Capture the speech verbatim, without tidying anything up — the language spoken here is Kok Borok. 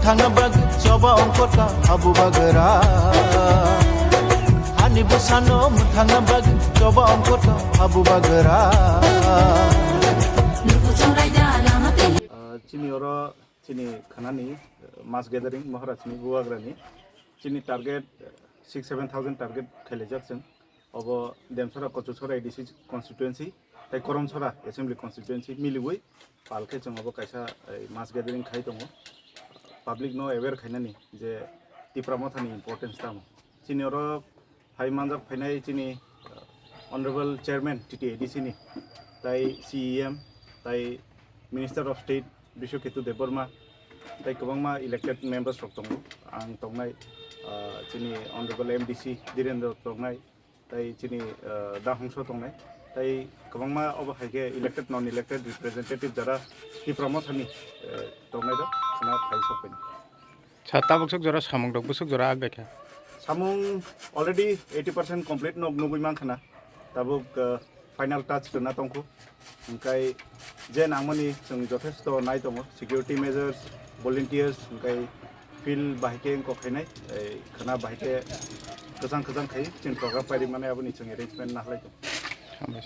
Thangna bag choba ongkota habu bagra. Hani busano thangna bag choba ongkota habu bagra. Ah, chini oro chini khanani, eh, mass gathering Maharajni Bubagrani. Chini target, eh, six seven thousand target khailaijak chwng. Obo Demsora, Kochusora A D C constituency, tei Koromsora assembly constituency miliwi pal khe chwng obo kaisa, eh, mass gathering khai tongo. Public no aware khainani je Tipra Mothani importance tamo. Chini oro hai manjak phainai chini, eh, Honorable Chairman T T A D C ni, tei C E M, tei Minister of State Biswaketu Debbarma, tei kwbangma elected members rok tongo. Ang tongnai, ah, chini Honorable M D C Dhirendra tongnai, tei chini, ah, Da Hongso tongnai, tei kwbangma obo hai khe elected, non elected representative jara Tipra Mothani, eh, tongnai rok khna phai sok phai. Sa tabuk sok jora samung rok busuk jora ak baikha. Samung already eighty percent complete nog nugui mankha na. Tabuk, ah, final touch rwna tongkhu. Hingkai je nangmani chwng jothesto nai tongo, security measures, volunteers, hingkai field bahai khe wngkok khainai, ei khwna bahai khe kwchang kwchang khai chini program pairi mane aboni chwng arrangement nahlai tongo. Hambai.